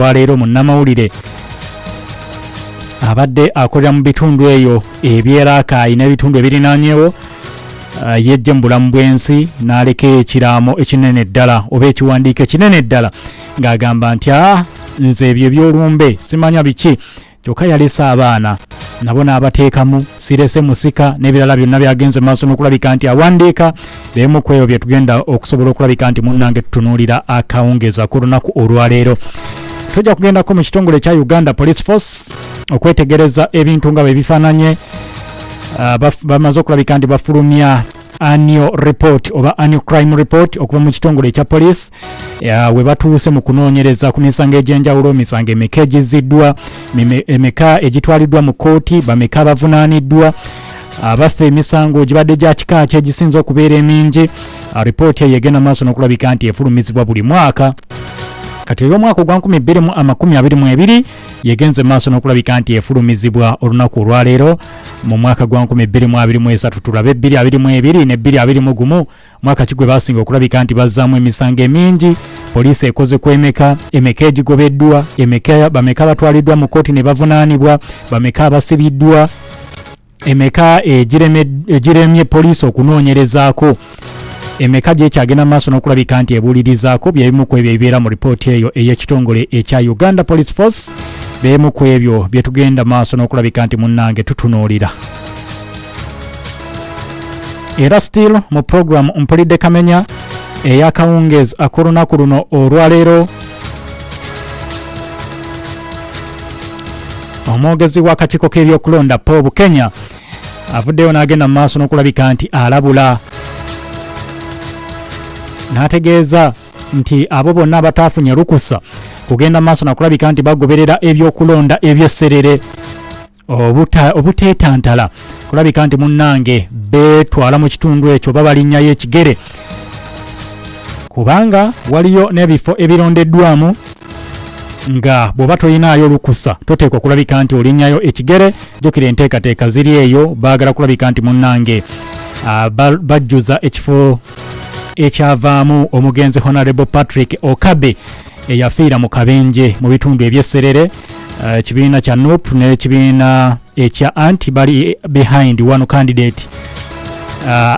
Olwaleero munnamawulire abadde akolera mu bitundu eyo eby'Eraakayi n'ebitundu ebirinaanyewo yejje mu bulamu bw'ensi n'aleka ekiraamo ekinene ddala oba ekiwandiiko ekinene ddala ng'agamba nti a nze ebyo eby'olumbe simanya biki. Kyokka yalese abaana nabo n'abateekamu sirese musika n'ebirala byonna byagenze maaso n'okulabika nti awandiika. Beemu ku ebyo bye tugenda okusobola okulabika nti munnange tutunuulira akawungeza ku lunaku olwaleero. Tujja kugendako mu kitongole ekya Uganda Police Force okwetegereza ebintu nga bwe bifaananye. Bamaze okulabika nti bafulumya annual report oba annual crime report okuva mu kitongole ekya police we batuuse mu kunoonyereza ku misango egy'enjawulo, misango emeka egizziddwa, emeka egitwaliddwa mu kkooti, bameka abavunaaniddwa, abaffe emisango gibadde gya kika ki egisinze okubeera emingi. Ripooti eyo egenda maaso n'okulabika nti efulumizibwa buli mwaka. Kati ey'omwaka ogwa 2022 yegenze maaso n'okulabika nti efulumizibwa olunaku olwaleero mu mwaka gwa 2023. Tulabe 2022 ne 2021 mwaka ki gwe basinga okulabika nti bazzaamu emisango emingi, poliisi ekoze ku emeka, emeka egigobeddwa, emeka, bameka batwaliddwa mu kkooti ne bavunaanibwa, bameka abasibiddwa, emeka egiremye poliisi okunoonyerezaako, emeka gyekyagenda mu maaso n'okulabika nti ebuulirizaako. Byebimu ku ebyo ebibeera mu ripooti eyo ey'ekitongole ekya Uganda Police Force. Beemu ku ebyo bye tugenda maaso n'okulabika nti munnange tutunuulira. Era still mu program Mpulidde Kamenya ey'akawungeezi ak'olunaku luno olwaleero, omwogezi w'akakiiko k'ebyokulonda Paul Bukenya avuddeyo n'agenda mu maaso n'okulabika nti alabula n'ategeeza nti abo bonna abataafunye lukusa kugenda mu maaso nakulabika nti bagoberera ebyokulonda ebyesserere obuteetantala kulabika nti munnange beetwala mu kitundu ekyo babalinnyayo ekigere, kubanga waliyo n'ebifo ebirondeddwamu nga bw'oba toyinaayo lukusa toteekwa kulabika nti olinnyayo ekigere. Jjukira enteekateeka ziri eyo, baagala kulabika nti munnange bajjuza ekifo ekyavaamu omugenzi Honorable Patrick Okabe eyafiira mu kabenje mu bitundu eby'Esserere. Ekibiina kya NUP n'ekibiina ekya anti bali behind one candidate,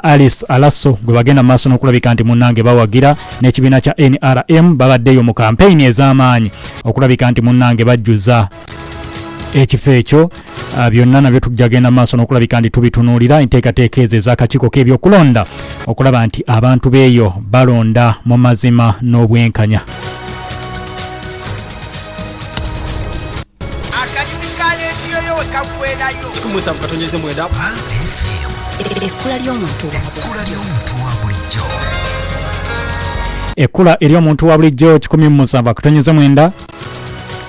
Alice Alaso, gwe bagenda mu maaso n'okulabika nti munnange bawagira, n'ekibiina kya NRM babaddeyo mu kampeyini ez'amaanyi okulabika nti munnange bajjuza ekifo ekyo. Byonna nabyo tujja genda maaso n'okulabika nti tubitunuulira, enteekateeka ezo ez'akakiiko k'ebyokulonda okulaba nti abantu b'eyo balonda mu mazima n'obwenkanya. Akalimi ka leediyo yo we kaggwerayo. 17.9. Ekkula ly'omuntu wa Ekkula ly'omuntu wa bulijjo. Ekkula ery'omuntu wa bulijjo, 17.9.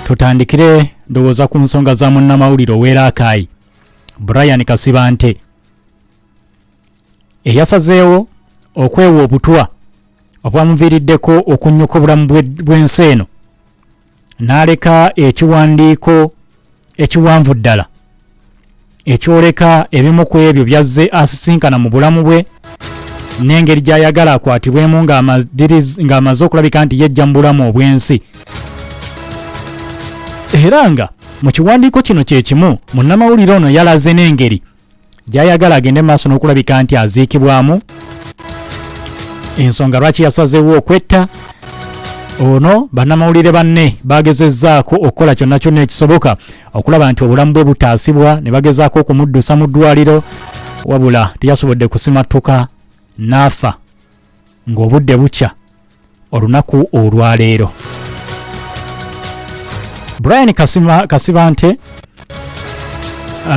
Tutandikire ndowooza ku nsonga za munnamawulire ow'Eraakaayi Brian Kasibante eyasazeewo okwewa obutwa obwamuviiriddeko okunnyuka obulamu bw'ensi eno n'aleka ekiwandiiko ekiwanvu ddala ekyoleka ebimu ku ebyo byazze asisinkana mu bulamu bwe n'engeri gy'ayagala akwatibwemu ng'amaze okulabika nti yejja mu bulamu obw'ensi. Era nga mu kiwandiiko kino kye kimu, munnamawulire ono yalaze n'engeri gy'ayagala agende maaso n'okulabika nti aziikibwamu, ensonga lwaki yasazeewo okwetta. Ono bannamawulire banne bagezezzaako okukola kyonna kyonna ekisoboka okulaba nti obulamu bwe butaasibwa ne bagezaako okumuddusa mu ddwaliro, wabula teyasobodde kusimattuka n'afa ng'obudde bukya olunaku olwaleero. Brian Kasibante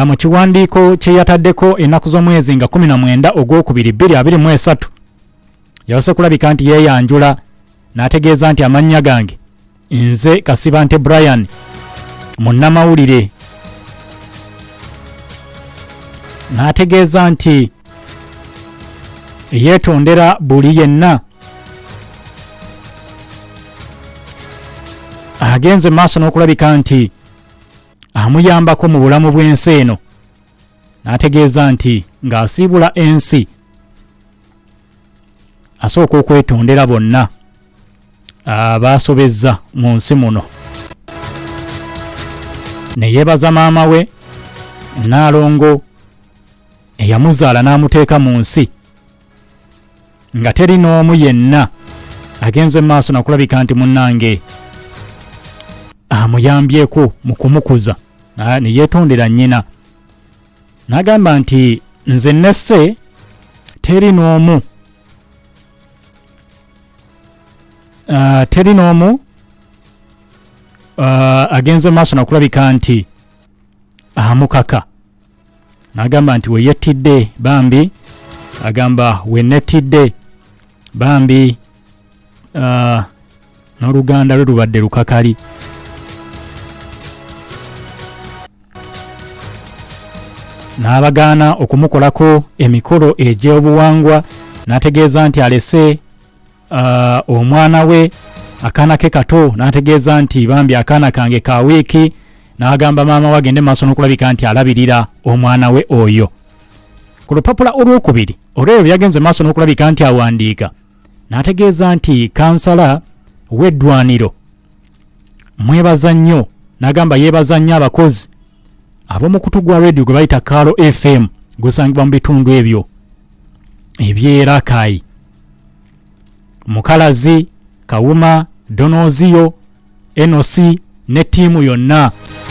mu kiwandiiko kye yataddeko ennaku z'omwezi nga 19 ogwokubiri 2023 yawase kulabika nti yeeyanjula n'ategeeza nti amannya gange nze Kasibante Brian, munnamawulire, n'ategeeza nti yeetondera buli yenna agenze maaso n'okulabika nti amuyambako mu bulamu bw'ensi eno, n'ategeeza nti ng'asiibula ensi asooka okwetondera bonna abasobezza mu nsi muno. Ne yeebaza maama we Nnaalongo eyamuzaala n'amuteeka mu nsi nga teri n'omu yenna agenze mu maaso nakulabika nti munnange amuyambyeko mu kumukuza, ne yeetondera nnyina n'agamba nti nze nesse teri n'omu teri n'omu agenze maaso nakulabika nti amukaka. N'agamba nti weyettidde bambi, agamba wenettidde bambi, n'oluganda lwe lubadde lukakali. N'abagaana okumukolako emikolo egy'obuwangwa, n'ategeeza nti alese omwana we akaana ke kato, n'ategeeza nti bambi akaana kange ka wiiki, n'agamba maama we agende maaso n'okulabika nti alabirira omwana we oyo. Ku lupapula olwokubiri olw'ebyo byagenze maaso n'okulabika nti awandiika, n'ategeeza nti kansala w'eddwaniro mwebaza nnyo, n'agamba yeebaza nnyo abakozi ab'omukutu gwa rediyo gwe bayita Kaalo FM gusangibwa mu bitundu ebyo eby'Erakayi, Mukalazi, Kawuma, Donoziyo, Enosi ne ttiimu yonna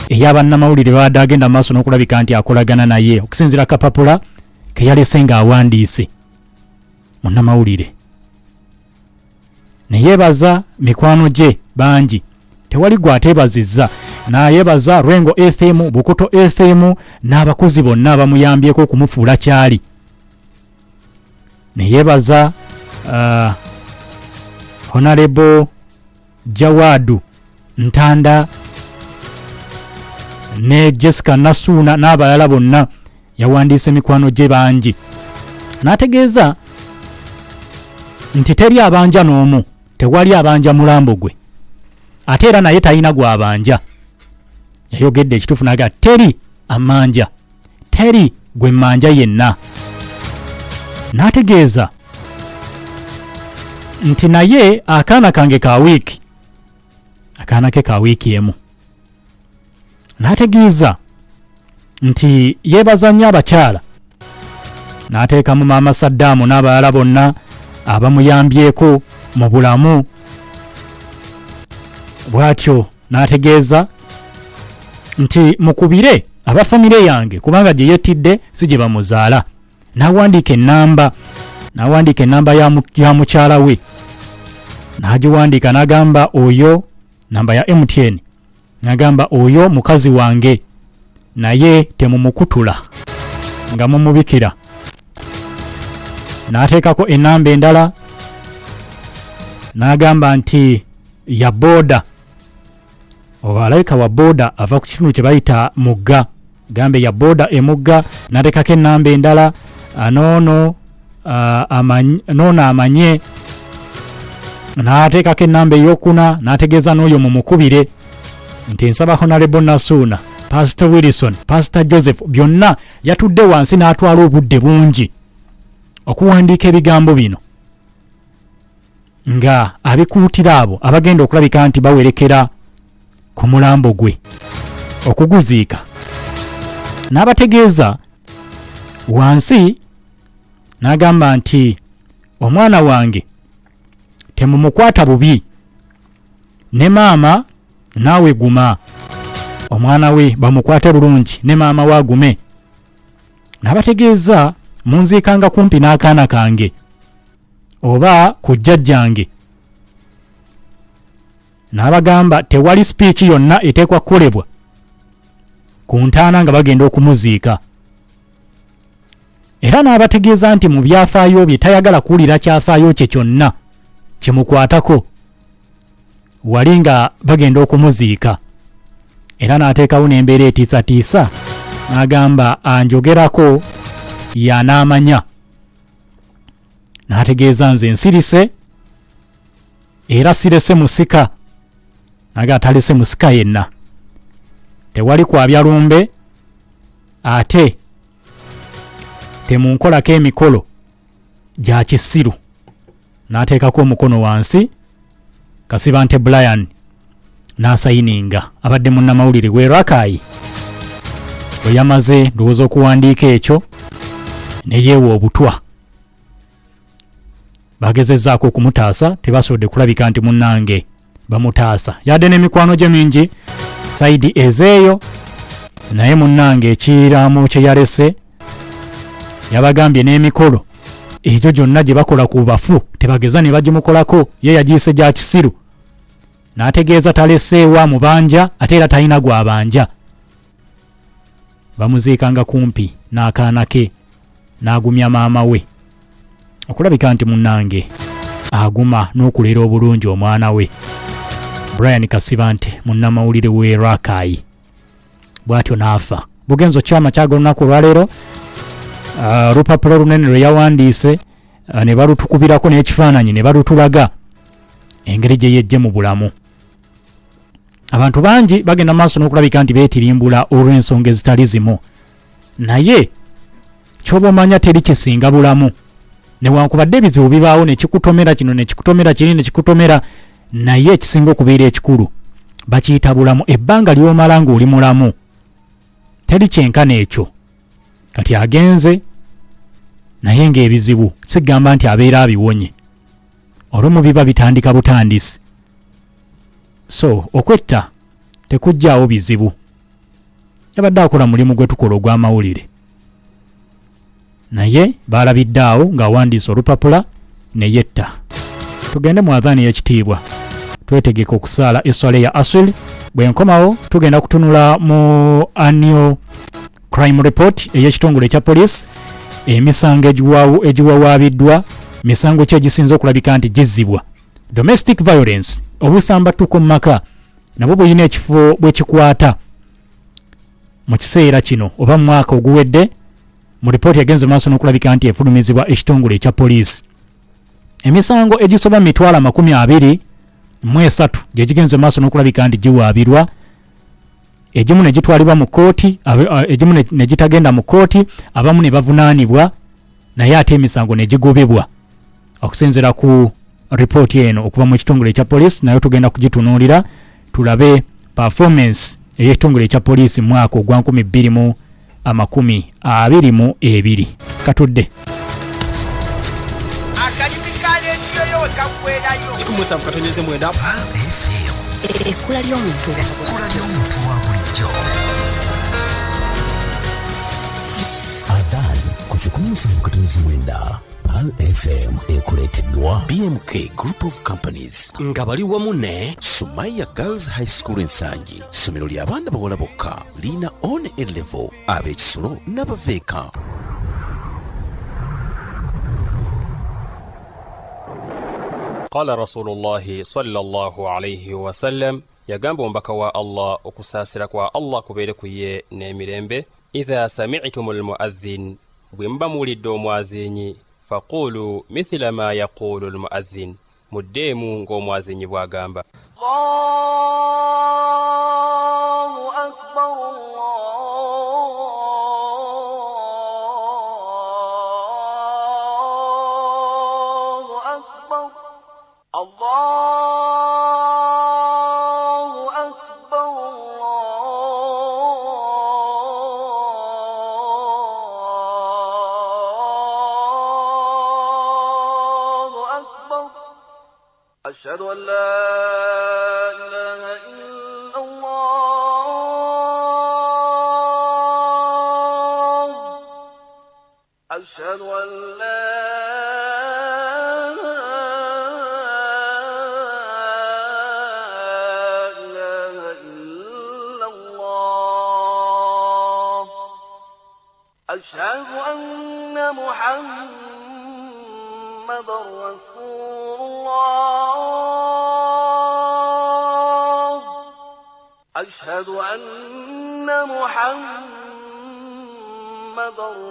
ey'abannamawulire babadde agenda maaso n'okulabika nti akolagana naye okusinziira kapapula ke yalese ng'awandiise munnamawulire. Ne yeebaza mikwano gye bangi, tewali gw'ateebazizza, n'ayeebaza Lwengo FM, Bukoto FM n'abakozi bonna abamuyambyeko okumufuula kyali. Ne yeebaza Honorable Jawadu Ntanda ne Jessica Nasuuna n'abalala bonna, yawandiise mikwano gye bangi, n'ategeeza nti teri abanja n'omu, tewali abanja mulambo gwe, ate era naye talina gw'abanja. Yayogedde ekituufu n'agamba teri amanja, teri gwe mmanja yenna, n'ategeeza nti naye akaana kange ka wiiki, akaana ke ka wiiki emu, n'ategeeza nti yeebaza nnyo abakyala, n'ateekamu maama Saddaamu n'abalala bonna abamuyambyeko mu bulamu bw'atyo, n'ategeeza nti mukubire aba famire yange kubanga gye yettidde si gye bamuzaala, n'awandiika ennamba, n'awandiika ennamba ya mukyala we, n'agiwandiika n'agamba oyo namba ya MTN, n'agamba oyo mukazi wange naye temumukutula nga mumubikira, n'ateekako ennamba endala n'agamba nti ya booda, oba alabika wa booda ava ku kitundu kye bayita Mugga, gambe ya booda emugga, n'ateekako ennamba endala noono noono amanye, n'ateekako ennamba eyokuna n'ategeeza n'oyo mumukubire nti nsaba Honorable Nasuuna, Pastor Wilson, Pastor Joseph, byonna yatudde wansi n'atwala obudde bungi okuwandiika ebigambo bino nga abikuutira abo abagenda okulabika nti bawerekera ku mulambo gwe okuguziika, n'abategeeza wansi n'agamba nti omwana wange temumukwata bubi, ne maama naawe guma, omwana we bamukwate bulungi ne maama we agume, n'abategeeza munziikanga kumpi n'akaana kange oba ku jjajjange, n'abagamba tewali sipiiki yonna eteekwa kukolebwa ku ntaana nga bagenda okumuziika, era n'abategeeza nti mu byafaayo bye tayagala kuwulira kyafaayo kye kyonna kimukwatako wali nga bagenda okumuziika, era n'ateekawo n'embeera etiisatiisa n'agamba anjogerako y'anaamanya, n'ategeeza nze nsirise era sirese musika, naga atalese musika yenna, tewali kwabya lumbe, ate temunkolako emikolo gya kisiru, n'ateekako omukono wansi Kasibante Brian n'asayininga. Abadde munnamawulire w'e Rakai. Bwe yamaze ndowooza okuwandiika ekyo ne yeewa obutwa. Bagezezzaako okumutaasa tebasobodde kulabika nti munnange bamutaasa, yadde n'emikwano gye mingi sayidi ezeeyo, naye munnange ekiraamo kye yalese yabagambye n'emikolo egyo gyonna gye bakola ku bafu tebageza ne bagimukolako, ye yagiyise gya kisiru n'ategeeza taleseewo amubanja ate era talina gw'abanja. Bamuziikanga kumpi n'akaana ke n'agumya maama we okulabika nti munnange aguma n'okulera obulungi omwana we. Brian Kasibante munnamawulire w'e Rakai bw'atyo n'afa. Bugenzo kyama kyaga olunaku olwaleero olupapula olunene lwe yawandiise ne balutukubirako n'ekifaananyi ne balutulaga engeri gye yejje mu bulamu. Abantu bangi bagenda maaso n'okulabika nti beetirimbula olw'ensonga ezitali zimu, naye kyoba omanya teri kisinga bulamu. Newankubadde ebizibu bibaawo nekikutomera kino nekikutomera kiri nekikutomera, naye ekisinga okubeera ekikulu bakiyita bulamu. Ebbanga ly'omala ng'oli mulamu teri kyenkana ekyo. Kati agenze naye ng'ebizibu sigamba nti abeera abiwonye, olumu biba bitandika butandisi. So okwetta tekujjaawo bizibu. Yabadde akola mulimu gwe tukola ogw'amawulire, naye baalabidde awo ng'awandiise olupapula ne yetta. Tugende mu adhaani ey'ekitiibwa twetegeke okusaala esswala ya aswil. Bwe nkomawo tugenda kutunula mu annual crime report ey'ekitongole ekya poliisi, emisango egiwawaabiddwa, misango ki egisinze okulabika nti gizzibwa. Domestic violence, obusambattuko mu maka nabwo bulina ekifo bwe kikwata mu kiseera kino oba mu mwaka oguwedde. Mu ripooti yagenze maaso n'okulabika nti efulumizibwa ekitongole ekya poliisi, emisango egisoba mu mitwalo 23 gye gigenze maaso n'okulabika nti giwaabirwa, egimu ne gitwalibwa mu kkooti, egimu ne gitagenda mu kkooti, abamu ne bavunaanibwa naye ate emisango ne gigobebwa okusinziira ku ripooti eno okuva mu kitongole ekya poliisi. Nayo tugenda kugitunuulira tulabe performance ey'ekitongole ekya poliisi mu mwaka ogwa 2022. Katudde akalimi ka leediyo yo we kaggwerayo. 17.9 FM. Ekkula ly'omuntu wa Ekkula ly'omuntu wa bulijjo. Adhan ku 17.9 Pearl FM ekuleeteddwa BMK Group of Companies nga bali wamu ne Sumaya Girls High School Nsangi, ssomero ly'abaana bawala bokka, lirina on A level, ab'ekisulo n'abaveeka. Qala Rasulullahi sallallahu alaihi wasallam, yagamba omubaka wa Allah okusaasira kwa Allah kubeere ku ye n'emirembe, idha sami'tum almuadhin, bwe muba muwulidde omwaziinyi, faqulu mithila ma yaqulu almuadhin, muddeemu ng'omwaziinyi bw'agamba. Allahu akbar Allahu akbar Allahu akbar Allahu akbar Ashhadu an la ilaha illa Allah Ashhadu an la ilaha illa Allah Ashhadu anna Muhammadan Rasulullah Ashhadu anna Muhammadan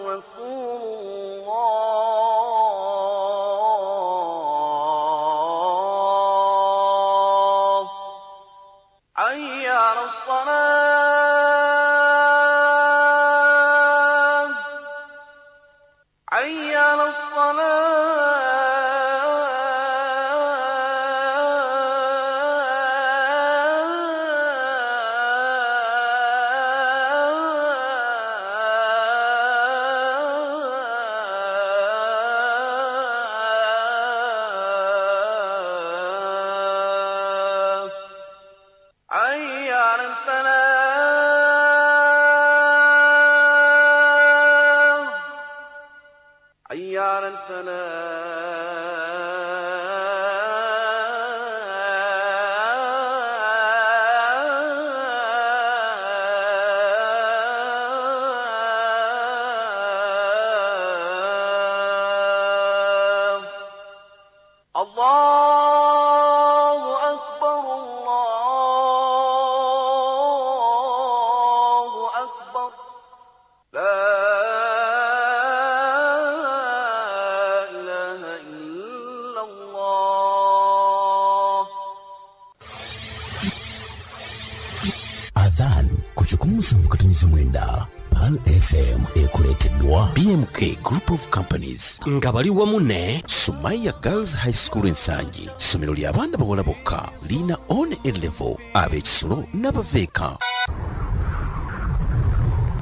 Rasulullah Hayya 'ala salah Hayya 'ala حي على الفلاح حي على الفلاح الله أكبر الله أكبر لا إله إلا الله Adhan ku 107.9 Pearl FM ekuleeteddwa BMK Group of Companies nga bali wamu ne Sumaya Girls High School Nsangi, ssomero ly'abaana bawala bokka, lirina on A level, ab'ekisulo n'abaveeka.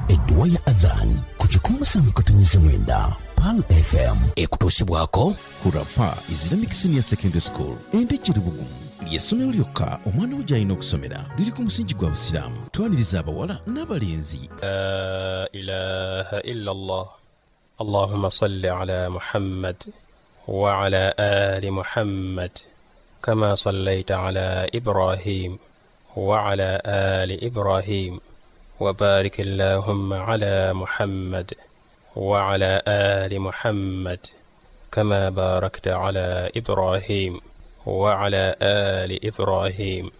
Edduwa ya Adhan ku 107.9 Pearl FM ekutuusibwako Kurafa Islamic Senior Secondary School Endejje Lubugumu ly'essomero lyokka omwana wo gy'alina okusomera, liri ku musingi gwa Busiraamu. Twaniriza abawala n'abalenzi. لا إله إلا الله اللهم صل على محمد وعلى آل محمد كما صليت على إبراهيم وعلى آل إبراهيم وبارك اللهم على محمد وعلى آل محمد كما باركت على إبراهيم وعلى آل إبراهيم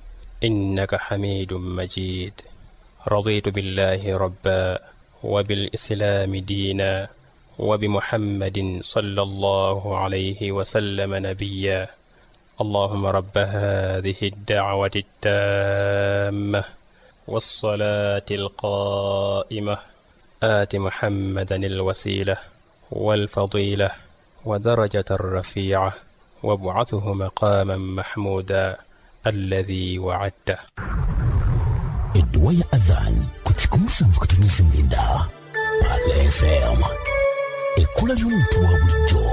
إنك حميد مجيد. رضيت بالله ربا وبالإسلام دينا وبمحمد صلى الله عليه وسلم نبيا. اللهم رب هذه الدعوة التامة والصلاة القائمة آت محمدا الوسيلة والفضيلة ودرجة الرفيعة وابعثه مقاما محمودا الذي وعدته. Edduwa ya Adhan ku 107.9 Pearl FM, ekkula ly'omuntu wa bulijjo,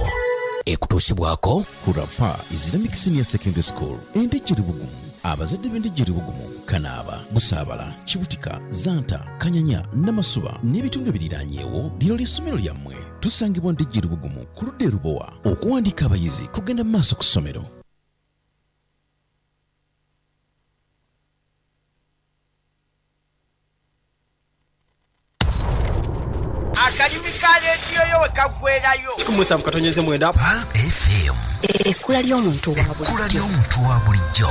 ekutuusibwako Kurafa Islamic Senior Secondary School Endejje Lubugumu. Abazadde b'Endejje Lubugumu, Kanaaba, Busaabala, Kibutika, Zanta, Kanyanya, Namasuba n'ebitundu ebiriraanyeewo, lino ly'essomero lyammwe. Tusangibwa Ndejje Lubugumu ku ludda e Lubowa. Okuwandiika abayizi kugenda mu maaso ku ssomero. Akalimi ka leediyo yo we kaggwerayo. 107.9 Pearl FM, Ekkula ly'omuntu wa ekkula bulijjo. Ly'omuntu wa bulijjo.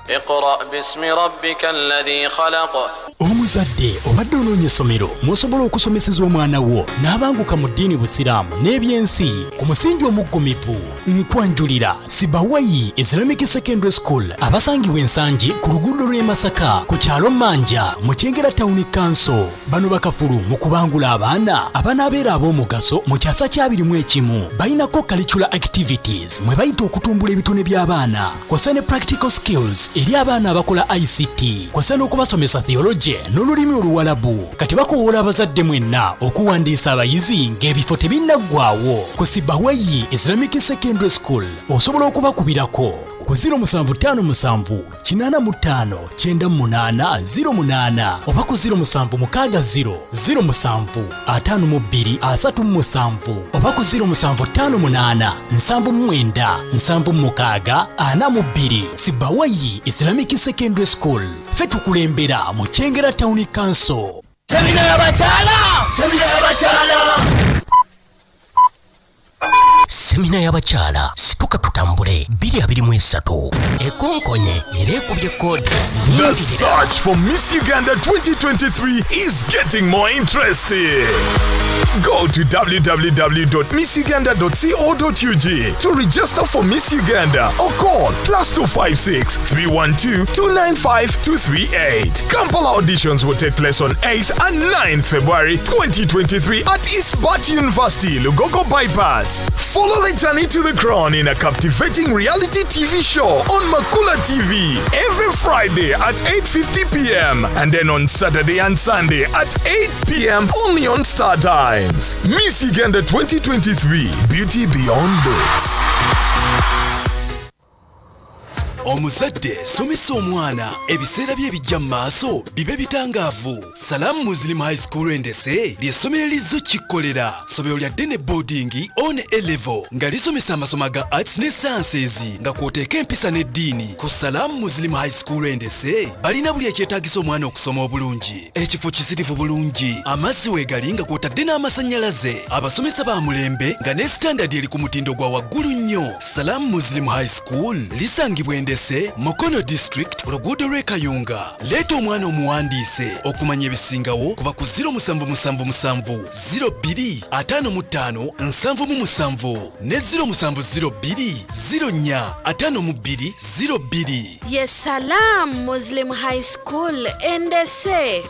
اقرأ باسم ربك الذي خلق. Omuzadde obadde onoonya essomero mw'osobola okusomeseza omwana wo n'abanguka mu ddiini Busiraamu n'ebyensi ku musingi omuggumivu, nkwanjulira Sibawayi Islamic Secondary School, abasangibwa Ensangi ku luguudo lw'e Masaka ku kyalo Manja mu Kyengera Town Council. Bano bakafulu mu kubangula abaana abanaabeera ab'omugaso mu kyasa kya 21. Balinako curricular activities mwe bayita okutumbula ebitone by'abaana, kw'ossa ne practical skills eri abaana abakola ICT, kw'ossa n'okubasomesa theology n'olulimi Oluwalabu. Kati bakuwoola abazadde mwenna okuwandiisa abayizi ng'ebifo tebinnaggwawo ku Sibawayi Islamic Secondary School. Osobola okubakubirako ku 0757 85 98 08 oba ku 0760 07 52 37 oba ku 0758 79 76 42. Sibawayi Islamic Secondary School, ffe tukulembera mu Kyengera Town Council. Semina y'abakyala, semina y'abakyala, semina y'abakyala Situka Tutambule 2023 ekonkonye era ekubye koodi. The search for Miss Uganda 2023 is getting more interesting. Go to www.missuganda.co.ug to register for Miss Uganda or call +256 312 295 238. Kampala auditions will take place on 8th and 9th February 2023 at Isbat University, Lugogo Bypass. Follow the journey to the crown in a captivating reality TV show on Makula TV every Friday at 8:50 p.m. and then on Saturday and Sunday at 8 p.m. only on Star Times. Miss Uganda 2023, Beauty Beyond Looks. Omuzadde somesa omwana ebiseera bye ebijja mu maaso bibe bitangaavu. Salamu Muslim High School Endese ly'essomero lizzo kikkolera. Ssomero lya ddene boarding on A level nga lisomesa amasomo aga arts ne sciences nga kw'oteeka empisa n'eddiini. Ku Salamu Muslim High School Endese balina buli ekyetaagisa omwana okusoma obulungi. Ekifo kisirifu bulungi, amazzi weegali nga kw'otadde n'amasannyalaze. Abasomesa ba mulembe nga ne sitandadi eri ku mutindo gwa waggulu nnyo. Salamu Muslim High School lisangibwa Endese, Mukono District, ku luguudo lw'e Kayunga. Leeta omwana omuwandiise. Okumanya ebisingawo kuba ku 0777 02 55 77 ne 0702 04 52 02. Ye Salam Muslim High School Endese.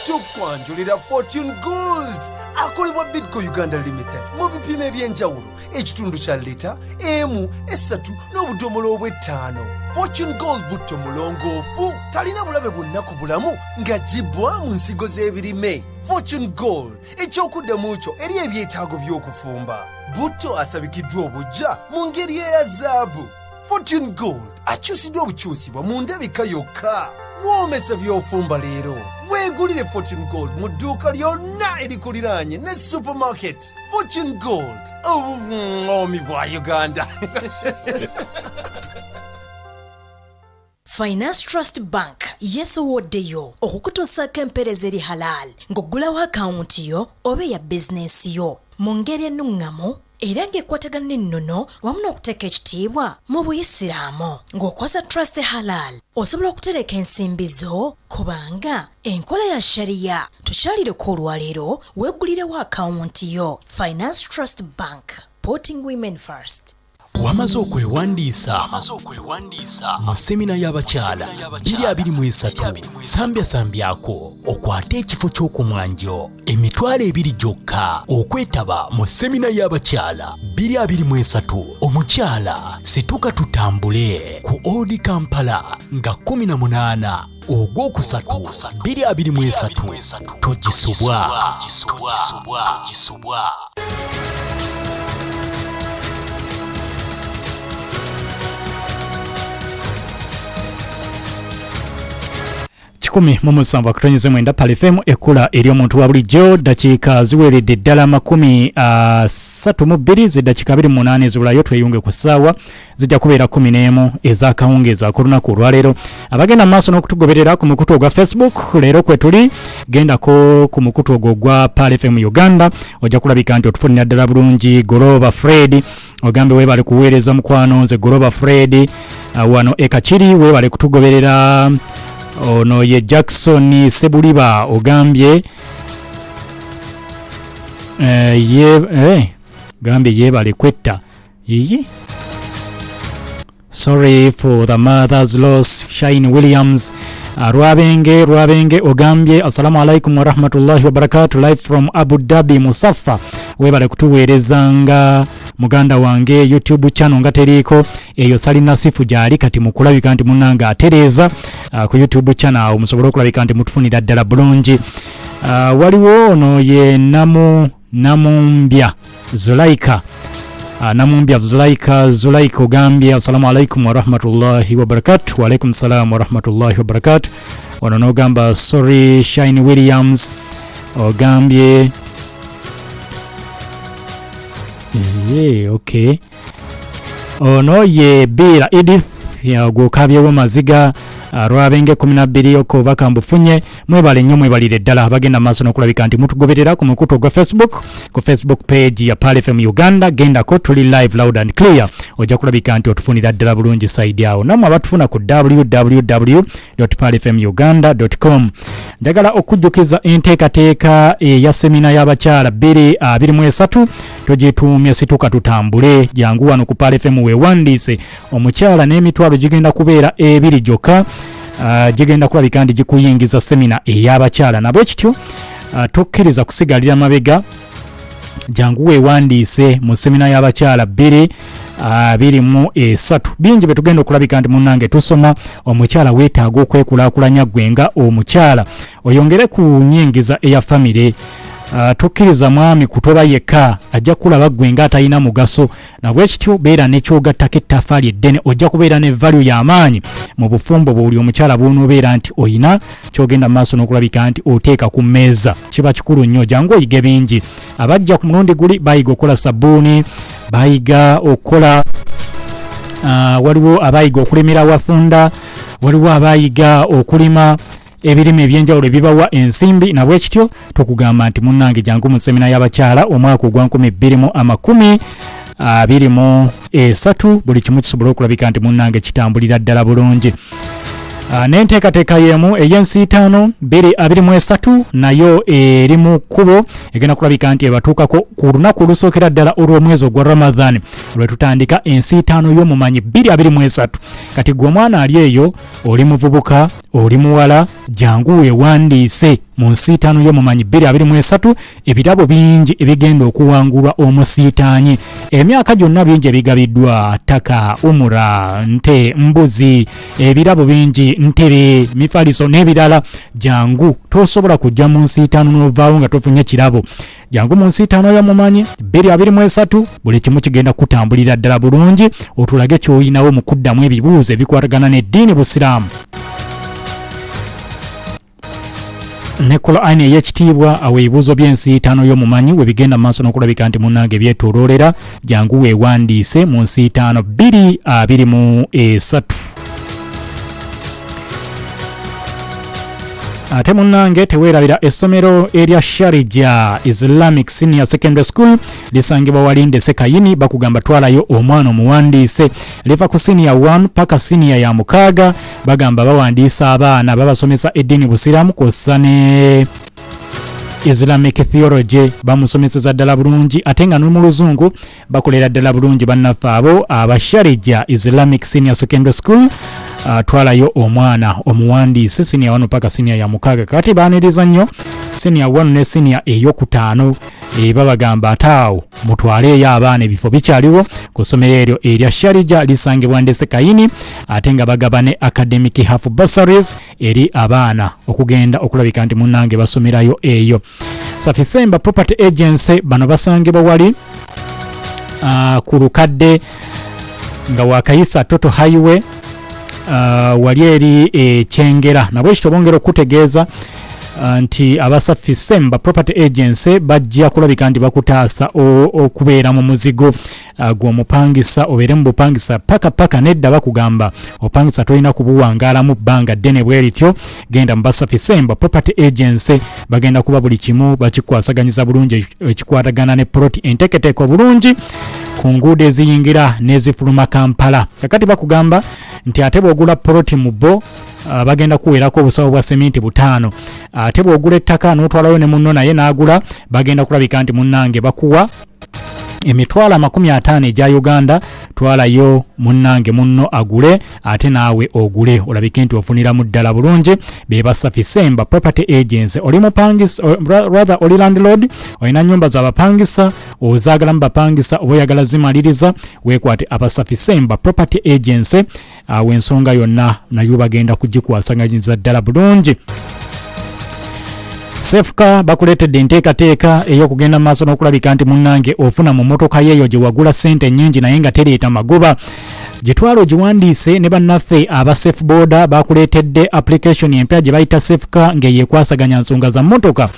Tukwanjulira Fortune Gold akolebwa Bidco Uganda Limited mu bipimo eby'enjawulo, ekitundu kya lita emu, esatu n'obudomola obw'ettaano. Fortune Gold butto mulongoofu, talina bulabe bwonna ku bulamu ng'aggyibwa mu nsigo z'ebirime. Fortune Gold ekyokuddamu kyo eri ebyetaago by'okufumba. Butto asabikiddwa obujja mu ngeri eya zaabu. Fortune Gold akyusiddwa obukyusibwa mu ndabika yokka. Woomesa by'ofumba leero. Weegulire Fortune Gold mu dduuka lyonna erikuliraanye ne supermarket. Fortune Gold, obuŋoomi bwa Uganda. Finance Trust Bank yeesowoddeyo okukutuusaako empeereza eri halal ng'oggulawo akawunti yo oba eya bizinensi yo mu ngeri ennuŋŋamu era ng'ekwatagana n'ennono wamu n'okuteeka ekitiibwa mu Buyisiraamu. Ng'okozesa Trust Halal osobola okutereka ensimbi zo kubanga enkola ya Sharia. Tukyalireko olwaleero weeggulirewo akawunti yo. Finance Trust Bank, putting women first. Wamaze okwewandiisa mu semina y'abakyala 2023? Sambyasambyako okwate ekifo ky'okumwanjo, 20,000 gyokka okwetaba mu semina y'abakyala 2023. Omukyala situka tutambule ku Old Kampala nga 18 ogwokusatu 2023. Togisubwa. 107.9 Pal FM, ekkula eri omuntu wa bulijjo. Dakiika ziweredde ddala 32, ziddakiika 28 ezibulayo tweyunge ku ssaawa zijja kubeera 11 ez'akawungeezi ak'olunaku olwaleero. Abagenda mu maaso n'okutugoberera ku mukutu ogwa Facebook, leero kwe tuli, gendako ku mukutu ogwo ogwa Pal FM Uganda, ojja kulabika nti otufunira ddala bulungi. Goloba Fred ogambe weebale kuweereza mukwano. Nze Goloba Fred wano ekakiri, weebale kutugoberera. Ono ye Jackson Sebuliba ogambye ye gambye yeebale kwetta yiyi. Sorry for the mother's loss. Shine Williams, Rwabenge, Rwabenge ogambye assalamu alaikum warahmatullahi wabarakatu, live from Abu Dhabi. Musafa webale kutuweerezanga muganda wange. YouTube channel nga teriiko eyo, salina sifu gyali kati mukulabika nti munange atereeza ku YouTube channel awo musobole okulabika nti mutufunira ddala bulungi. Waliwo ono ye Namumbya Zulaika. Namumbya Zulaika, Zulaika ogambye assalamu alaikum warahmatullahi wabarakatu. Waalaikum salam warahmatullahi wabarakatu. Ono nogamba sorry. Shine Williams ogambye yeah, okay. Ono ye Bira Edith gwokabyewo maziga. Lwabenge 12 okubaka mbufunye. Mwebale nnyo, mwebalire ddala abagenda maaso n'okulabika nti mutugoberera ku mukutu ogwa Facebook, ku Facebook page ya Pal FM Uganda. Gendako, tuli live loud and clear, ojja kulabika nti otufunira ddala bulungi side awo. Nammwe abatufuna ku www palfmuganda com, njagala okujjukiza enteekateeka eya semina y'abakyala 2023, tugituumye Situka Tutambule. Jangu wano ku Pal FM weewandiise omukyala, n'emitwalo gigenda kubeera 2 gyokka. Gigenda kulabika nti gikuyingiza semina ey'abakyala. Nabwe kityo tokkiriza kusigalira mabega, jangu weewandiise mu semina y'abakyala 2023. Bingi bye tugenda okulabika nti munnange tusoma. Omukyala weetaaga okwekulaakulanya ggwe nga omukyala, oyongere ku nyingiza eya famire. Tokkiriza mwami kutoba yekka, ajja kulaba ggwe nga atalina mugaso. Nabwekityo beera nekyogattako ettaffaali eddene, ojja kubeera ne value y'amaanyi mu bufumbo bwe. Buli omukyala bw'onoobeera nti oyina kyogenda mu maaso n'okulabika nti oteeka ku mmeeza, kiba kikulu nnyo. Jangu oyige bingi. Abajja ku mulundi guli bayiga okukola sabbuuni, bayiga okukola waliwo abayiga okulimira awafunda, waliwo abayiga okulima ebirime ebyenjawulo ebibawa ensimbi. Nabwekityo tukugamba nti munnange, jangu mu semina y'abakyala omwaka ogwa 2023, buli kimu kisobole okulabika nti munnange kitambulira ddala bulungi. N'enteekateeka y'emu ey'ensiitaano 2023 nayo eri mu kkubo, egenda kulabika nti ebatuukako ku lunaku olusookera ddala olw'omwezi ogwa Ramadhan lwe tutandika ensiitaano y'omumanyi 2023. Kati gwe omwana ali eyo, oli muvubuka, oli muwala, jangu weewandiise mu nsiitaano y'omumanyi 2023. Ebirabo bingi ebigenda okuwangulwa omusiitaanyi. Emyaka gyonna bingi ebigabiddwa: ttaka, umura, nte, mbuzi, ebirabo bingi, ntebe, mifaliso n'ebirala. Jangu, tosobola kujja mu nsiitaano n'ovaawo nga tofunye kirabo. Jangu mu nsiitaano y'omumanyi 2023, buli kimu kigenda kutambulira ddala bulungi. Otulage ky'olinawo mu kuddamu ebibuuzo ebikwatagana n'eddiini busiraamu ne Qur'ani ey'ekitiibwa. Awo ebibuuzo by'ensiitaano y'omumanyi we bigenda mu maaso n'okulabika nti munnange byetooloolera. Jangu weewandiise mu nsiitaano 2023. Ate munnange teweerabira essomero erya Sharija Islamic Senior Secondary School, lisangibwa Walinde Sekayini. Bakugamba twalayo omwana omuwandiise. Liva ku senior 1 paka senior ya 6. Bagamba bawandiisa abaana, babasomesa eddiini busiraamu kw'ossa ne Islamic theology, bamusomeseza ddala bulungi, ate nga n'omu luzungu bakolera ddala bulungi. Bannaffe abo Abasharija Islamic Senior Secondary School, twalayo omwana omuwandiise, senior 1 paka senior ya 6. Kati baaniriza nnyo senior 1 ne senior eyokutaano. Babagamba ate awo mutwaleeyo abaana, ebifo bikyaliwo ku ssomero eryo erya Sharija, lisangibwa Ndese Kayini, ate nga bagaba ne academic half bursaries eri abaana okugenda okulabika nti munnange basomerayo eyo. Safisemba Property Agency, bano basangibwa wali ku lukadde nga wakayisa Toto Highway, wali eri Ekyengera. Nabwekityo bongera okutegeeza nti Abasafisemba Property Agency bajja kulabika nti bakutaasa okubeera mu muzigo gw'omupangisa, obeere mu bupangisa paka paka. Nedda, bakugamba opangisa tolina kubuwangaalamu bbanga ddene bwe lityo. Genda mu Basafisemba Property Agency, bagenda kuba buli kimu bakikwasaganyiza bulungi ekikwatagana ne plot enteeketeeka obulungi ku nguudo eziyingira n'ezifuluma Kampala. Kakati bakugamba nti ate bw'ogula poloti mu bo, bagenda kuweerako obusawo bwa seminti 5. Ate bw'ogula ettaka n'otwalayo ne munno naye n'agula, bagenda kulabika nti munnange bakuwa 500,000 egya Uganda. Twalayo munnange munno agule ate naawe ogule, olabike nti ofuniramu ddala bulungi. Be Basafisemba Property Agency. Oli mupangisa, rather oli landlord, olina nyumba zabapangisa, ozaagalamu bapangisa oba oyagala zimaliriza, weekwate Abasafisemba Property Agency. Awo ensonga yonna nayo bagenda kugikwasaganyiza ddala bulungi. Sefuka bakuleetedde enteekateeka ey'okugenda mu maaso n'okulabika nti munnange ofuna mu mmotoka yeeyo gye wagula ssente nnyingi naye nga tereeta magoba. Gitwala ogiwandiise ne bannaffe aba Safe Boda. Bakuleetedde application empya gye bayita Sefuka, ng'eyekwasaganya nsonga za mmotoka.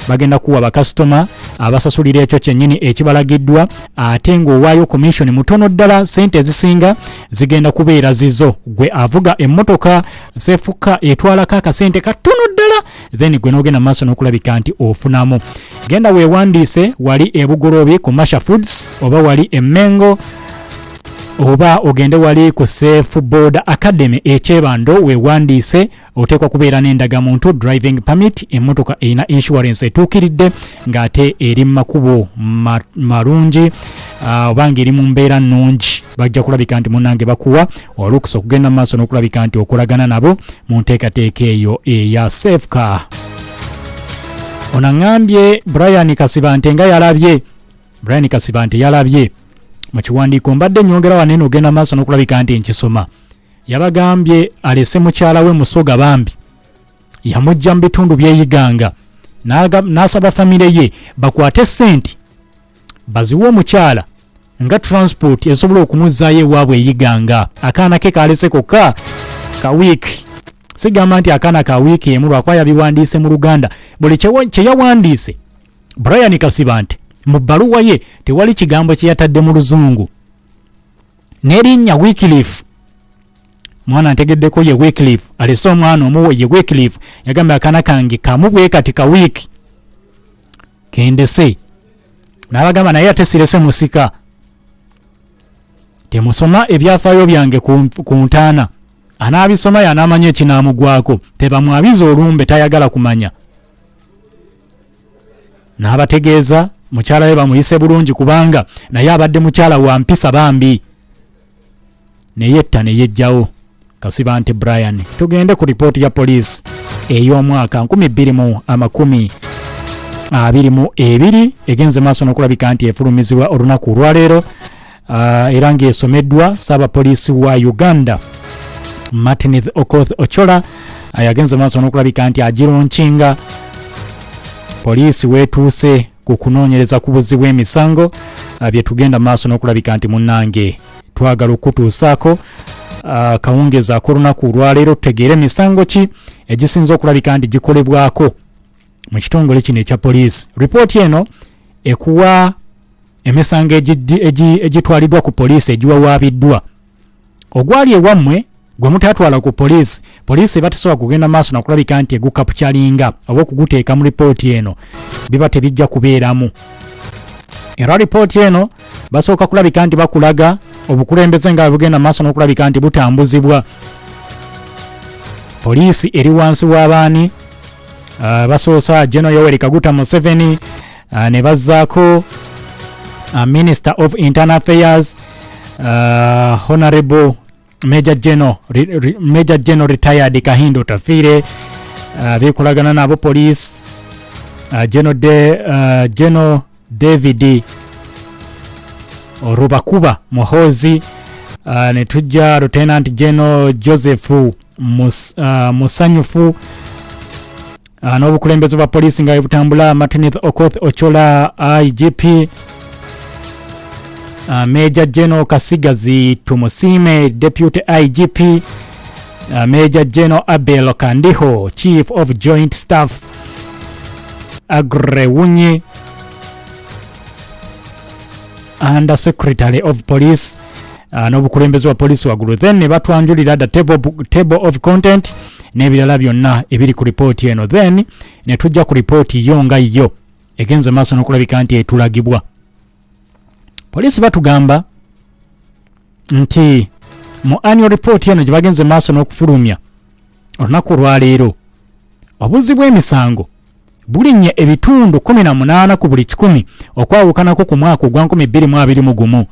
Bagenda kuwa bakasitoma abasasulira ekyo kyennyini ekibalagiddwa, ate ng'owaayo commission mutono ddala. Ssente ezisinga zigenda kubeera zizo gwe avuga emmotoka. Sefuka etwalako akasente katono ddala, then gwe n'ogenda mu maaso n'okulabika nti ofunamu. Genda weewandiise wali e Bugoloobi ku Masha Foods, oba wali e Mengo, oba ogende wali ku Safe Boda Academy Ekyebando weewandiise. Oteekwa kubeera n'endagamuntu, driving permit, emmotoka erina insurance etuukiridde ng'ate eri mu makubo malungi, oba ng'eri mu mbeera nnungi. Bajja kulabika nti munnange bakuwa olukusa okugenda mu maaso n'okulabika nti okolagana nabo mu nteekateeka eyo eya Safe Car. Ono aŋŋambye Brian Kasibante nga yalabye, Brian Kasibante yalabye mu kiwandiiko mbadde nyongera wano eno ogenda maaso n'okulabika nti nkisoma. Yabagambye alese mukyala we Musoga, bambi yamujja mu bitundu byeyiganga. N'asaba famire ye bakwate sente baziwe omukyala nga transport esobola okumuzzaayo ewaabwe eyiganga. Akaana ke kalese kokka ka wiiki, sigamba nti akaana ka wiiki emu lwakuba yabiwandiise mu Luganda. Buli kye yawandiise Brian Kasibante mu bbaluwa ye tewali kigambo kye yatadde mu Luzungu, n'erinnya Wycliffe, mwana ntegeddeko ye Wycliffe, alese omwana omuwe ye Wycliffe. Yagambye akaana kange kamu bwe kati ka wiiki kendese, n'abagamba naye ate sirese musika, temusoma ebyafaayo byange ku ntaana, anaabisoma y'anaamanya ekinaamugwako, tebamwabiza olumbe, tayagala kumanya. N'abategeeza mukyala we bamuyise bulungi kubanga naye abadde mukyala wa mpisa bambi, neyetta neyejjawo. Kasibante Brian. Tugende ku ripooti ya poliisi ey'omwaka 2022 egenze maaso n'okulabika nti efulumizibwa olunaku olwaleero, era ng'esomeddwa ssaabapoliisi wa Uganda Martin Okoth Ochola. Yagenze maaso n'okulabika nti agilaunchinga. Poliisi weetuuse ku kunoonyereza ku buzzi bw'emisango, bye tugenda maaso n'okulabika nti munnange twagala okutuusaako kawungeezi ak'olunaku olwaleero, tutegeere emisango ki egisinze okulabika nti gikolebwako mu kitongole kino ekya poliisi. Ripooti eno ekuwa emisango egitwaliddwa ku poliisi, egiwawaabiddwa. Ogwali ewammwe gwe mutatwala ku poliisi, poliisi eba tesobola kugenda maaso nakulabika nti egucapturinga oba okuguteeka mu ripooti eno, biba tebijja kubeeramu. Era ripooti eno basooka kulabika nti bakulaga obukulembeze nga bwe bugenda maaso n'okulabika nti butambuzibwa. Poliisi eri wansi w'abaani? Basoosa General Yoweri Kaguta Museveni, ne bazzaako Minister of Internal Affairs, Honorable Major General, Major General retired Kahinda Otafiire, bekolagana nabo police, General David Rubakuba Muhozi, ne tujja Lieutenant General Joseph Musanyufu, n'obukulembeze bwa poliisi nga bwe butambula. Martin Okoth Ochola IGP, Major General Kasigazi Tumusiime Deputy IGP, Major General Abel Kandiho Chief of Joint Staff, Aggrey Wunyi Under Secretary of Police, n'obukulembeze bwa poliisi waggulu. Then ne batwanjulira the table of content n'ebirala byonna ebiri ku ripooti eno. Then ne tujja ku ripooti yo nga yo egenze maaso n'okulabika nti etulagibwa. Poliisi batugamba nti mu annual report eno gye bagenze maaso n'okufulumya olunaku olwaleero, obuzzi bw'emisango bulinnye ebitundu 18 ku buli kikumi okwawukanako ku mwaka ogwa 2021.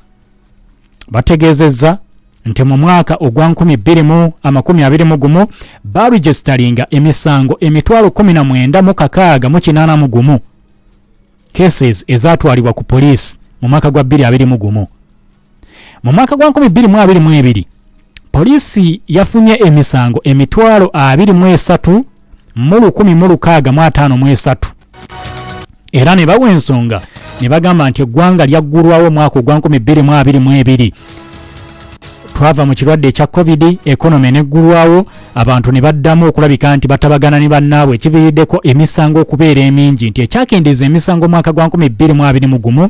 Bategeezezza nti mu mwaka ogwa 2021 baregisteringa emisango 196,081 cases ezatwalibwa ku poliisi mu mwaka gwa 2021. Mu mwaka gwa 2022 poliisi yafunye emisango 23,165, era ne bawa ensonga ne bagamba nti eggwanga lyaggulwawo omwaka ogwa 2022, twava mu kirwadde ekya COVID, economy neggulwawo, abantu ne baddamu okulabika nti batabagana ne bannaabwe, ekiviiriddeko emisango okubeera emingi, nti ekyakendeeza emisango omwaka gwa 2021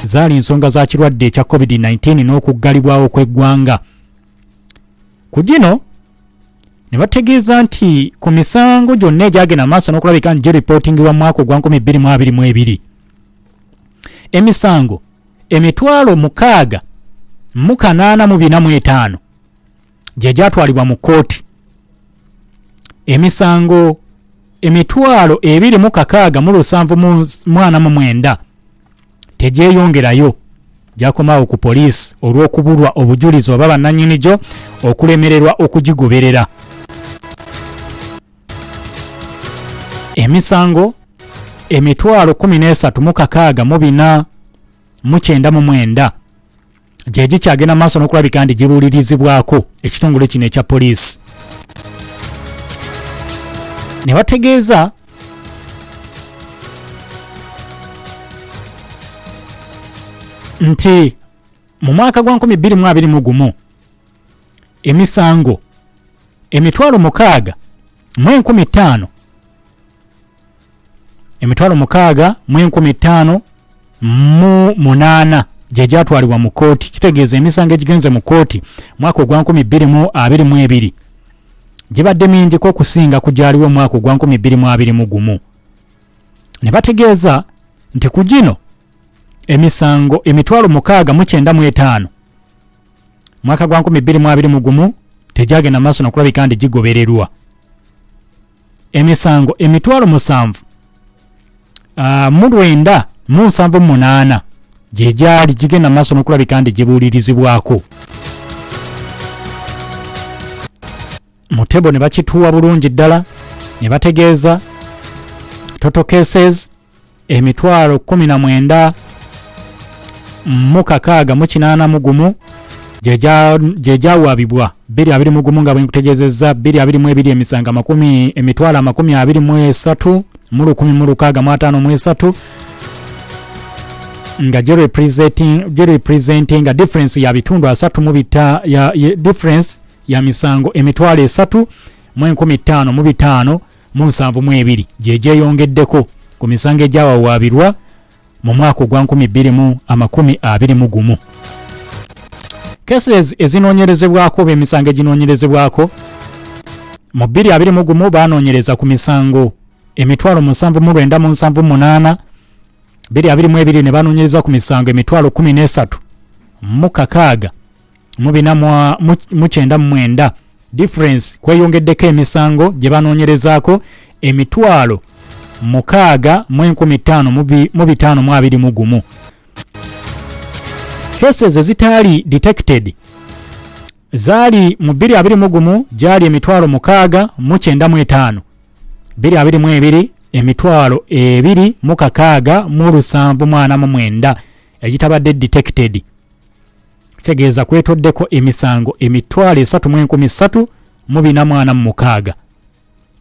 zaali nsonga za kirwadde ekya COVID-19 n'okuggalibwawo kw'eggwanga. Ku gino ne bategeeza nti ku misango gyonna egyagenda maaso n'okulabika nti gireportingibwa mu mwaka ogwa 2022, emisango 6,845 gye gyatwalibwa mu kkooti, emisango 26,749 tegyeyongerayo, gyakomawo ku poliisi olw'okubulwa obujulizi oba bannannyini gyo okulemererwa okugigoberera. Emisango 13,499 gye gikyagenda maaso n'okulabika nti gibuulirizibwako ekitongole kino ekya poliisi. Ne bategeeza Nti mu mwaka gwa 2021 emisango 605,000, 605,008 gye gyatwalibwa mu kkooti. Kitegeeza emisango egigenze mu kkooti mwaka ogwa 2022 gibadde mingiko okusinga ku gyaliwo omwaka ogwa 2021. Ne bategeeza nti ku gino emisango 6,095 mwaka gwa 2021 tegyagenda maaso nakulabika nti gigobererwa. Emisango 7,978 gye gyali gigenda maaso n'okulabika nti gibuulirizibwako. Mutebo ne bakituwa bulungi ddala ne bategeeza total cases 196,881 gye gyawabibwa 2021, nga bwe nkutegeezezza 2022 emisango 23,13653, nga girepresenting difference ya bitundu asatu mu bita ya difference ya misango 305,572 gye gyeyongeddeko ku misango egyawawaabirwa mu mwaka ogwa 2021. Cases ezinoonyerezebwako oba emisango eginoonyerezebwako mu 2021 banoonyereza ku misango 7,978, 2022 ne banoonyereza ku misango 13,649. Difference kweyongeddeko emisango gye banoonyerezaako 6,005,521. Cases ezitaali detected zaali mu 2021 gyali 6,095, 2022 2,60749 egitabadde detected. Kitegeeza kwetoddeko emisango 303,446.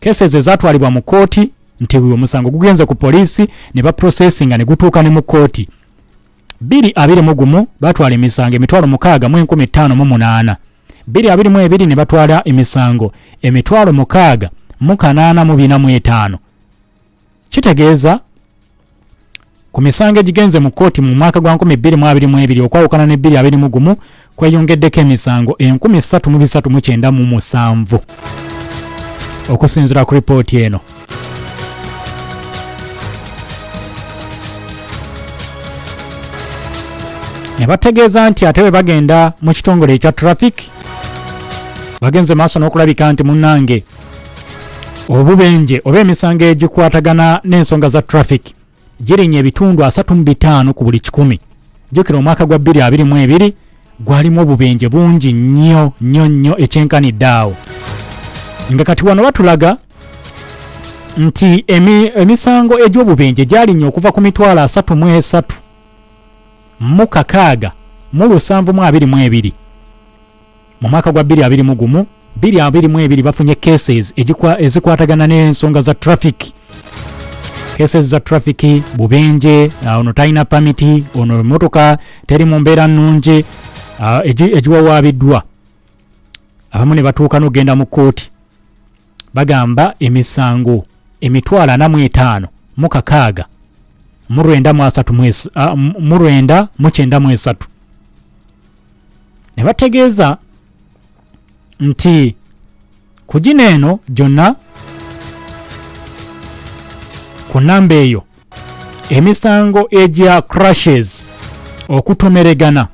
Cases ezatwalibwa mu kkooti, nti omusango gugenze ku poliisi ne baprocessinga ne gutuuka ne mu kkooti, 2021 batwala emisango 6,058, 2022 ne batwala emisango 6,845. Kitegeeza ku misango egigenze mu kkooti mu mwaka gwa 2022 okwawukana ne 2021 kweyongeddeko emisango 3,397 okusinziira ku ripooti eno. Ne bategeeza nti ate bwe bagenda mu kitongole ekya traffic bagenze maaso n'okulabika nti munnange obubenje oba emisango egikwatagana n'ensonga za traffic girinnya ebitundu 35 ku buli kikumi. Jjukira omwaka gwa 2022 gwalimu obubenje bungi nnyo nnyo nnyo ekyenkanidde awo, nga kati wano batulaga nti emisango egy'obubenje gyalinnya okuva ku 3,336,722 mu mwaka gwa 2021. 2022 bafunye cases ezikwatagana n'ensonga za traffic, cases za traffic, bubenje, ono talina pamiti, ono emotoka teri mu mbeera nnungi, egiwawaabiddwa abamu ne batuuka n'okugenda mu kkooti. Bagamba emisango 45,993, ne bategeeza nti ku gino eno gyonna ku namba eyo emisango egya crashes, okutomeregana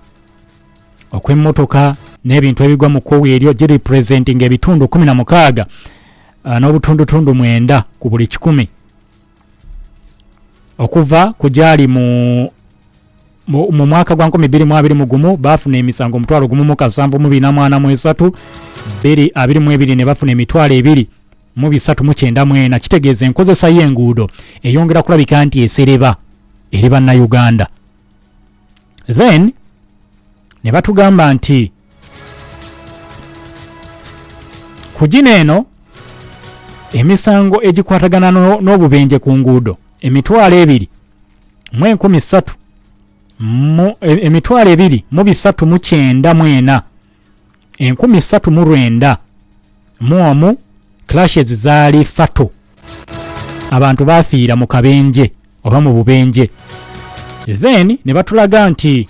okw'emmotoka n'ebintu ebigwa mu kkowe eryo, girepresenting ebitundu 16 n'obutundutundu 9 ku buli kikumi okuva ku gyali mu mwaka gwa 2021. Baafuna emisango 1,743, 2022 ne bafuna 2,394. Kitegeeza enkozesa y'enguudo eyongera kulabika nti esereba eri Bannayuganda. Then ne batugamba nti ku gino eno emisango egikwatagana n'obubenje ku nguudo 23,000. 2394 391 clashes zaali fato, abantu bafiira mu kabenje oba mu bubenje. Then ne batulaga nti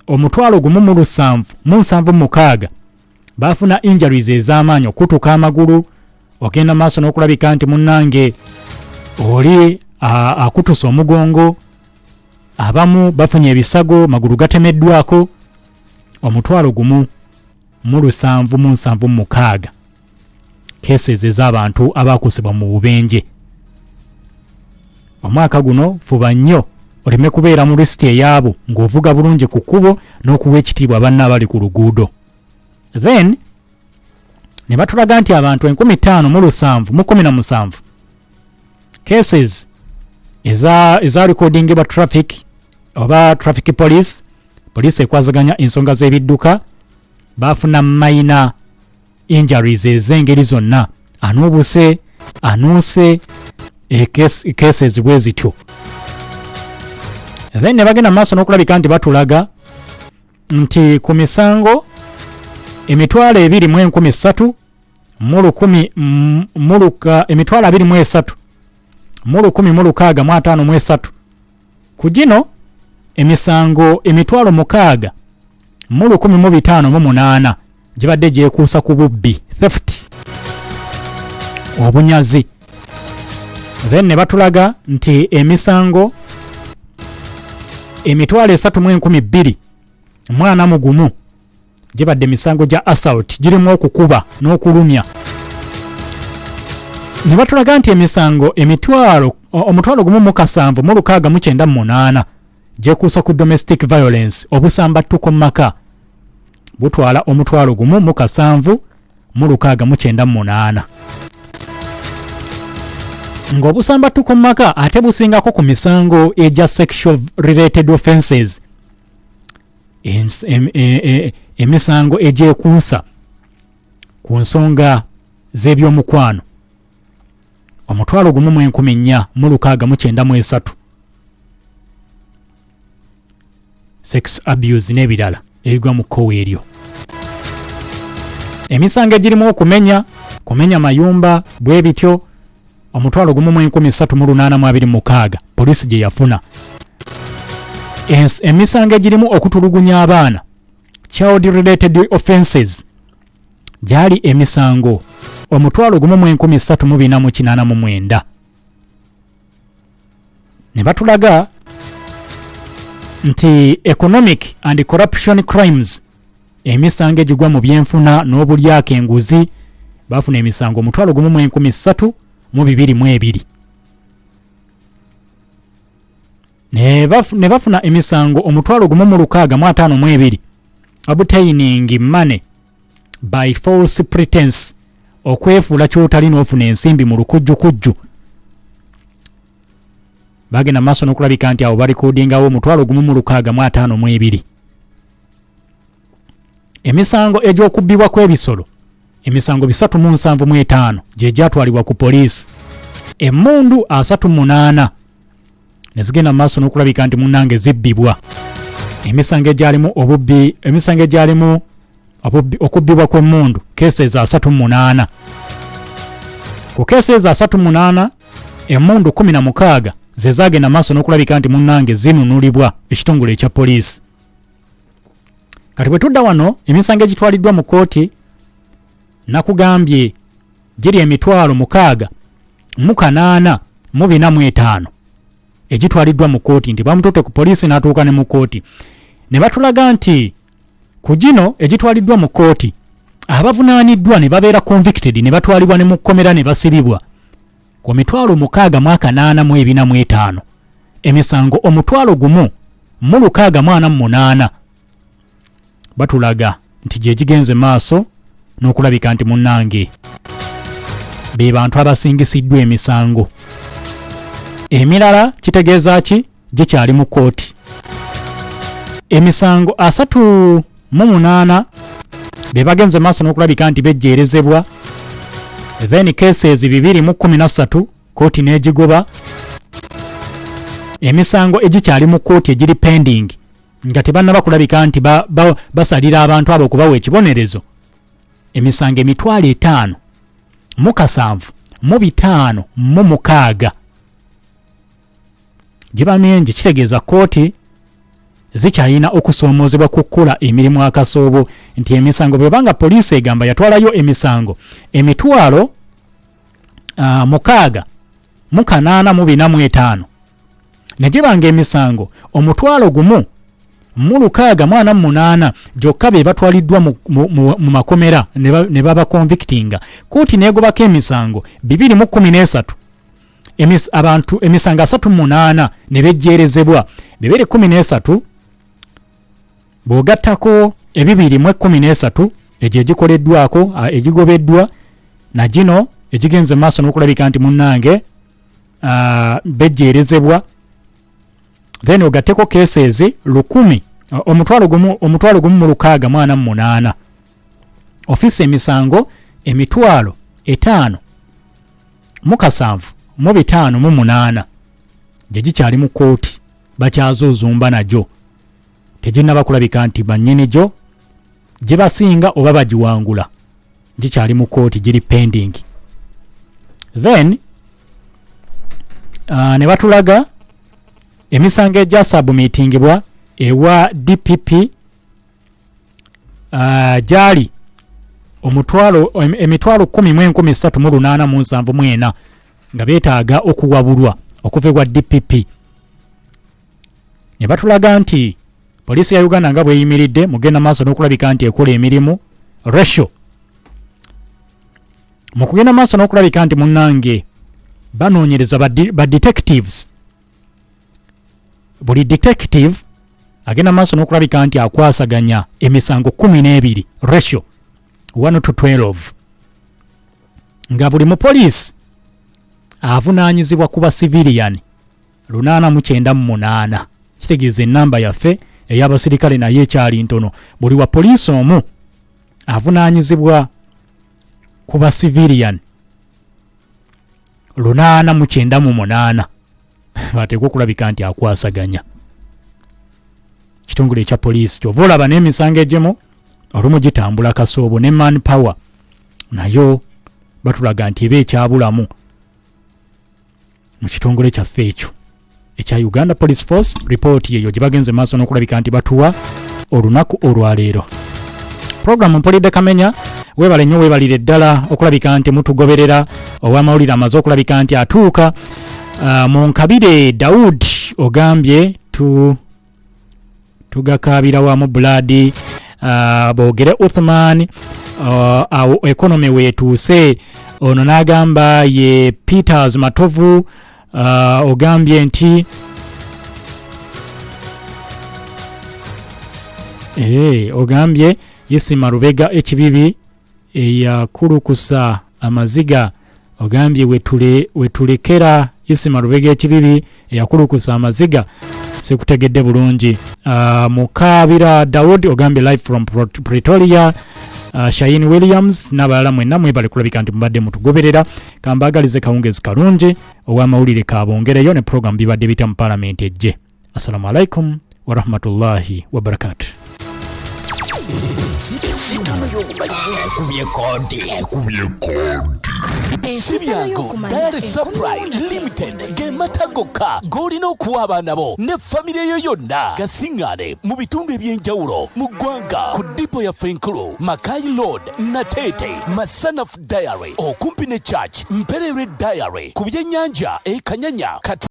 1,776 bafuna injuries ez'amaanyi, okutuka amagulu, ogenda maaso n'okulabika nti munnange oli akutusa omugongo, abamu bafunye ebisago, magulu gatemeddwako. 1,776 cases ez'abantu abakusibwa mu bubenje omwaka guno. Fuba nnyo oleme kubeera mu lisiti eyaabo ng'ovuga bulungi ku kkubo n'okuwa ekitiibwa banna abali ku luguudo. Then ne batulaga nti abantu 5717 cases eza recordingibwa traffic oba traffic police, poliisi ekwasaganya ensonga z'ebidduka, bafuna minor injuries ez'engeri zonna, anuubuse, anuuse, cases bwe zityo. Then ne bagenda maaso n'okulabika nti batulaga nti ku misango 23,000 mu muluka 23,11653, ku gino emisango 6,015 08 gibadde gyekuusa ku bubbi, theft, obunyazi. Then ne batulaga nti emisango 32,041 gibadde emisango gya assault, girimu okukuba n'okulumya. Ne batulaga nti emisango 1,796 98 gyekuusa ku domestic violence, obusambattuko mu maka, butwala 1,007 698, ng'obusambattuko mu maka ate busingako ku misango egya sexual related offenses, emisango egyekuusa ku nsonga z'ebyomukwano, 1,493, sex abuse n'ebirala ebigwa mu kkowa eryo. Emisango egirimu okumenya, kumenya mayumba bwe bityo, 13,826 poliisi gye yafuna. Emisango egirimu okutulugunya abaana, child related offenses, gyali emisango 13,489. Ne batulaga nti economic and corruption crimes, emisango egigwa mu byenfuna n'obulyako enguzi, bafuna emisango 13,322. Ne bafuna emisango 1652, obtaining money by false pretense, okwefuula kyotali n'ofuna ensimbi mu lukujjukujju. Bagenda maaso n'okulabika nti abo barecordingawo 16,052. Emisango egy'okubbibwa kw'ebisolo, emisango 375 gye gyatwalibwa ku poliisi, emmundu 38 ne zigenda mu maaso n'okulabika nti munnange zibbibwa. Emisango egyalimu obubbi, emisango egyalimu obubbi, okubbibwa kw'emmundu, cases 38. Ku cases 38, emmundu 16 ze zagenda maaso n'okulabika nti munnange zinunulibwa ekitongole ekya poliisi. Kati bwe tudda wano, emisango egitwaliddwa mu kkooti nakugambye giri 68,405 egitwaliddwa mu kkooti, nti bamututte ku poliisi n'atuuka ne mu kkooti. Ne batulaga nti ku gino egitwaliddwa mu kkooti, abavunaaniddwa ne babeera convicted ne batwalibwa ne mu kkomera ne basibibwa, ku 68,405, emisango 1,648 batulaga nti gye gigenze maaso n'okulabika nti munnange be bantu abasingisiddwa emisango. Emirala kitegeeza ki? Gikyali mu kkooti. Emisango 38 be bagenze maaso n'okulabika nti bejjeerezebwa. Then cases 213 kooti n'egigoba. Emisango egikyali mu kkooti egiri pending Nga tebannaba kulabika nti basalira abantu abo okubawa ekibonerezo, emisango 57,556 giba mingi. Kitegeeza kkooti zikyalina okusoomoozebwa ku kukola emirimu akasoobo, nti emisango bwebanga poliisi egamba yatwalayo emisango 6,845, ne gibanga emisango 1,648 gyokka be batwaliddwa mu makomera ne babaconvictinga, kooti negobako emisango 213, abantu emisango 38 ne bejjeerezebwa. 213 bw'ogattako 213 egyo egikoleddwako, egigobeddwa, na gino egigenze mu maaso n'okulabika nti munnange bejjeerezebwa, then ogatteko cases 1000, 1,000, 1,648, ofiisi emisango 57,508 gye gikyali mu kooti, bakyazuuzumba nagyo, teginnaba kulabika nti bannyini gyo gye basinga oba bagiwangula, gikyali mu kooti, giri pending. Then ne batulaga emisango egyasubmitingibwa ewa DPP, gyali 113,874 nga beetaaga okuwabulwa okuva ewa DPP. Ne batulaga nti poliisi ya Uganda nga bweyimiridde mugenda maaso n'okulabika nti ekola emirimu, ratio mu kugenda maaso n'okulabika nti munnange banoonyereza ba detectives, buli detective agenda maaso n'okulabika nti akwasaganya emisango 12, ratio 1 to 12, nga buli mupoliisi avunaanyizibwa ku ba civilian 898. Kitegeeza enamba yaffe ey'abasirikale naye ekyali ntono. Buli wa poliisi omu avunaanyizibwa ku ba civilian 898 bateekwa okulabika nti akwasaganya kitongole ekya poliisi. Kyova olaba n'emisango egimu olumu gitambula kasoobo, ne man power nayo batulaga nti eba ekyabulamu mu kitongole kyaffe ekyo ekya Uganda Police Force. Ripooti eyo gye bagenze maaso n'okulabika nti batuwa olunaku olwaleero. Programu Mpulidde Kamenya, weebale nnyo, weebalire ddala okulabika nti mutugoberera. Ow'amawulire amaze okulabika nti atuuka. Mu Nkabire Daud ogambye tu tugakaabira wamu buladi, boogere Uthman, awo economy weetuuse. Ono n'agamba ye Peters Matovu, ogambye nti ogambye Isima Lubega ekibibi eyakulukusa amaziga, ogambye wetulekera Isima Lubega ekibibi eyakulukusa amaziga, sikutegedde bulungi. Mukabira Daud ogambye live from Pretoria. Shain Williams n'abalala mwenna mwebale kulabika nti mubadde mutugoberera. Kambaagalize kawungezi kalungi. Ow'amawulire kabongereyo ne program bibadde bitya mu palamenti ejje. Assalamu alaikum warahmatullahi wabarakatuh. Ensitano y'okumanya ekubye koodi. Si byangu. Dairy Supply Limited ge mata gokka g'olina okuwa abaana bo ne famire yo yonna. Gasiŋŋaane mu bitundu eby'enjawulo mu ggwanga ku dipo yaffe enkulu, Makai Road, Nateete, Masanafu Dairy okumpi ne Church, Mpererwe Dairy ku byennyanja e Kanyanya Kat.